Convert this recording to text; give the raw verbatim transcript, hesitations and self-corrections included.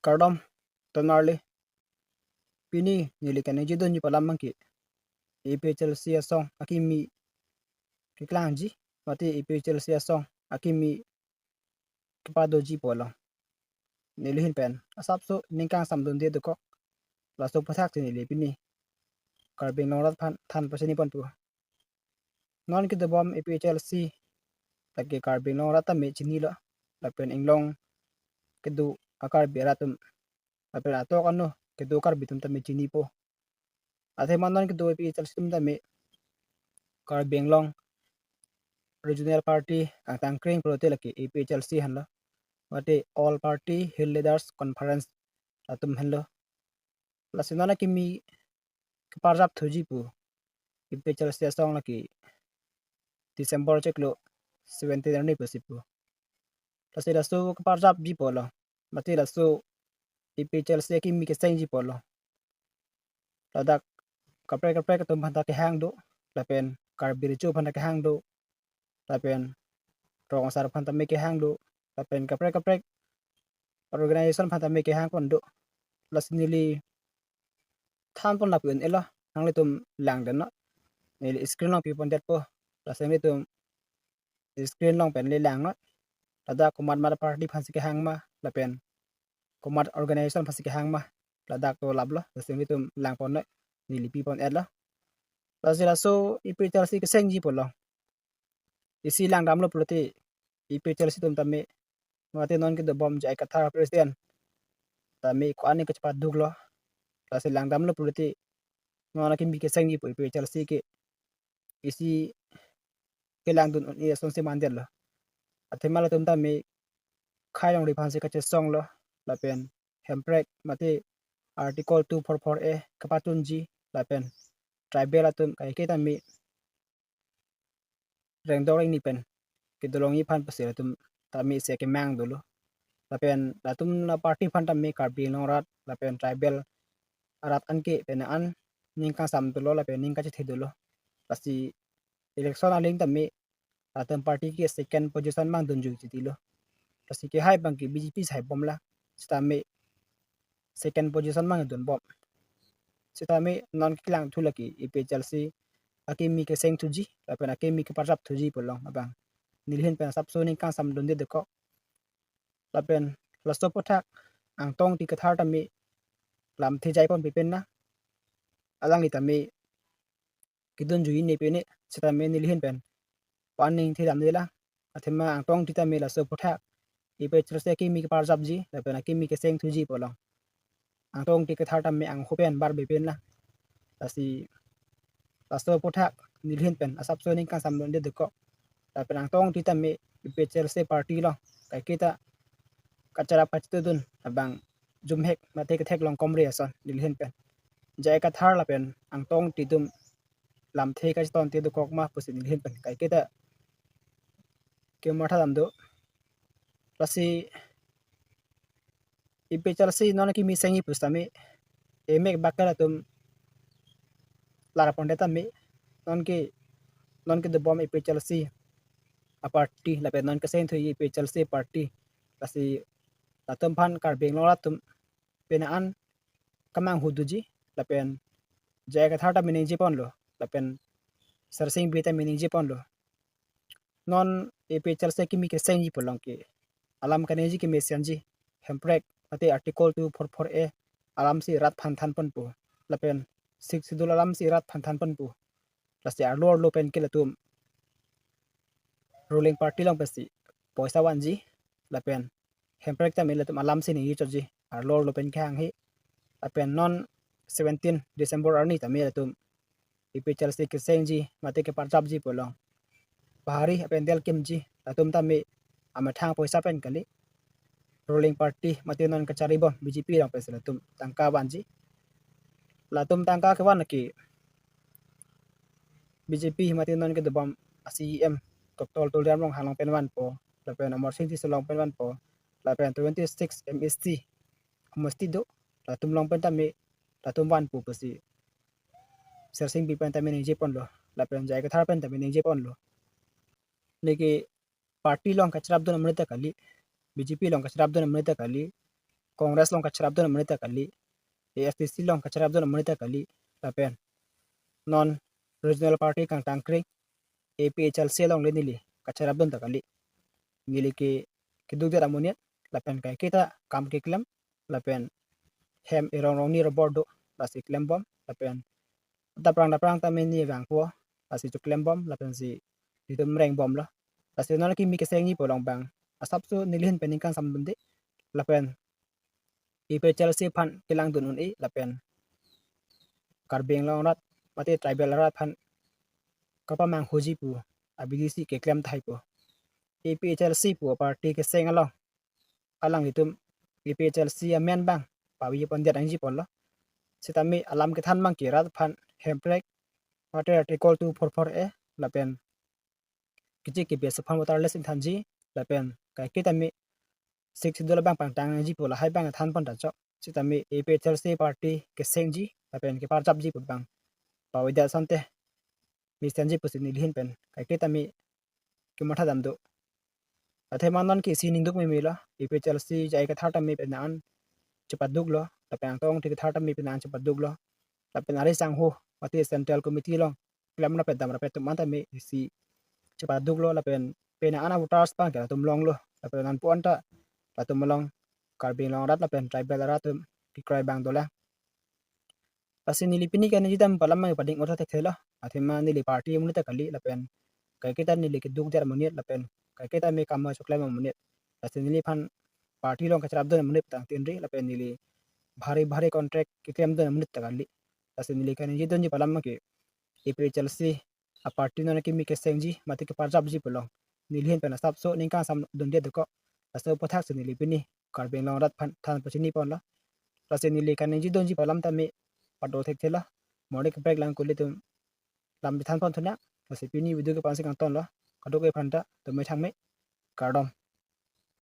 Kardom, tomarli. Pini neli kaningje dunji pu alam abangke, A P H L C asong akimi keklangji, mate A P H L C asong akimi kepadoji pu along. Neli ahin pen asapso ning kangsam dunde dokok, laso aputhak si neli pini Karbi Anglong arat aphan than pachini ponpo. Non kedobom A P H L C lake Karbi Anglong arat tame chinilo, lapen inglong kedo a-Karbi arat atum, lapen atok ano kedo Karbi atum tame chinipo. Athema non kedo A P H L C atum tame Karbi Anglong Regional Party kangtang kring pulote lake A P H L C henlo, mate All Party Hill Leaders Conference atum henlo. Lasi non akimi keparjap thuji pu A P H L C asong lake December chiklo seventeen arni pusi pu. Lasi laso keparjapji pu along, mate laso A P H L C akimi kesengji pu along, ladak kaprek kaprek atum aphanta kehang do, lapen Karbi Recho aphanta kehang do, lapen rong asar aphan tame kehang do, lapen kaprek kaprek organization aphan tame kehang pon do. Lasi neli than pon lapu-un-elo, nanglitum lang den non. Neli screen along pi pondetpo, lasi nanglitum screen along pen le lang non. Ladak komat mat party aphansi kehang ma, lapen komat organization aphansi kehang ma, ladak to laplo, lasi nanglitum lang pon non, neli pi pon-etlo. Lasi laso A P H L C kesengji pu along isi lang damlo pulote, A P H L C atum tame, mate non kedobom J I Kathar president tame ko-an ne kachepaduklo. Lasi lang damlo pulote, non akimi kesengji pu A P H L C ke isi kelang dun un-e asonsi mandetlo. Athema latum tame khei longri aphansi kachesonglo, lapen hemprek mate Article two four four A kepatunji, lapen tribal atum kaike tame rengdok rengni pen kedolongji aphan pusi latum tame isi kemang dolo. Lapen latum la party aphan tame Karbi Anglong arat lapen tribal arat anke pen an ning kangsam dolo, lapen ning kachethe dolo. Lasi election aling tame latum party ke second position mang dunjui chitilo. Lasi kehai abangke B J P si hai bomlo, sitame second position mang dun bom. Sitame non keklangthu lake A P H L C akimi keseng thuji, lapen akimi keparjap thuji pu along abang neli ahin pen asapso ning kangsam dunde dokok. Lapen laso aputhak Angtong Ingti Kathar tame lamthe jai ponpe pen na, alangli tame kedunjui ne pe ne, sitame neli ahin pen pan ningthe damde lang. Athema Angtong Ingti tame laso aputhak A P H L C akimi keparjapji, lapen akimi keseng thuji pu along Angtong Ingti Kathar tame angho pen barbe pen lang. Lasi laso aputhak neli ahin pen asapso ning kangsam dunde dokok. Lapen Angtong Ingti tame A P H L C party along kaiketa kacharap kachetudun abang jumhek mate kethek long komre ason neli ahin pen. J I Kathar lapen Angtong Ingti atum lamthe kachetonte dokok ma pusi neli ahin pen kaiketa kematha dam do. Lasi A P H L C non akimi sengji pusitame emek bakel atum lar pondet tame, non ke, non kedobom A P H L C aparty lapen non keseng thuji A P H L C party, lasi latum aphan Karbi Anglong arat atum pen an kemanghu doji, lapen J I Kathar tame ningje ponlo, lapen Sersing Bey tame ningje ponlo. Non A P H L C akimi kesengji pu along ke alam kaningje kemesenji, hemprek mate Article two four four A alamsi rat aphan than ponpo, lapen Sixth Schedule alamsi rat aphan than ponpo. Lasi arlo arlo pen ke latum ruling party along pensi poisa vanji, lapen hemprek tame latum alamsi ningje chotji, arlo arlo pen kehang he. Lapen non seventeen December arni tame latum A P H L C kesengji mate keparjapji pu along bahari apandal kimji, latum tame amethang poisa pen kali. Ruling party mate non kacharibom B J P along pensi latum tangka vanji. Latum tangka kevan ke B J P mate non kedobom a-C E M Doctor Tuliram Ronghang along pen vanpo, lapen Amarsing Tisso along pen vanpo, lapen twenty-six M A C homosti do, latum along pen tame latum vanpo pusi Sersing Bey pen tame ningje ponlo, lapen J I Kathar pen tame ningje ponlo. Neke party along kacharap dun amonit ta kali, B J P along kacharap dun amonit ta kali, Congress along kacherapdun amonit ta kali, A S D C along kacherapdun amonit ta kali, lapen non regional party kangtangkring A P H L C alongle neli kacherapdun ta kali. Neli ke keduk det amonit, lapen kaiketa kam keklem, lapen hem erong rongni robor do, lasi klembom, lapen daprang daprang ta meni vangpo, lasi choklembom, lapensi nelitum rengbomlo. Lasi non kimi kesengji pu along abang asapso neli ahin pen ningkan samdunde, lapen A P H L C aphan kelangdun un-e, lapen Karbi Anglong arat mate tribal arat aphan kapamanghuji pu abidi si keklem tahai pu. A P H L C pu party keseng along alanglitum A P H L C amen abang pavi pon det nangji ponlo. Sitame alam kethan abang ke rat aphan Hemprek mate Article two four four A lapen kechik kebes aphan voter list ingthanji, lapen kaiketa me Sixth Schedule abang pangtang nangji pu lahai abang than pon ta chok. Sitame A P H L C party kesengji lapen keparjapji pu abang pavi det asonte mesenji pusi neli ahin pen kaiketa me kematha dam do. Athema non ke isi ningduk meme lo, A P H L C J I Kathar tame penang an chepaduklo, lapen Angtong Ingti Kathar tame penang an chepaduklo, lapen ari sangho mate Central Committee along klem rapet dam rapet atum an tame isi chepaduklo, lapen penang an voters abang ke latum longlo, lapen anpo anta latum along Karbi Anglong arat lapen tribal arat atum kekroi abang dolang. Lasi neli pini kaningje dam pu alam abang pading ortha thekthelo. Athema neli party amonit ta kali, lapen kaiketa neli keduk det amonit, lapen kaiketa me kam choklem amonit. Lasi neli aphan party along kacherapdun amonit tang tinri, lapen neli bhari bhari contract keklemdun amonit ta kali. Lasi neli kaningjedunji pu alam abang ke A P H L C aparty non kimi kesengji mate keparjapji pu along neli ahin pen asapso ningkan samdunde dokok. Laso aputhak si neli pini Karbi Anglong arat aphan than pachini ponlo. Lasi neli kaningjedunji pu alam tame pado thekthelo. Morning break lang kuli atum lam than pon thunang. Lasi pini video ke la-ansi kangtonlo. Kadokave aphanta tumai thangme. Kardom.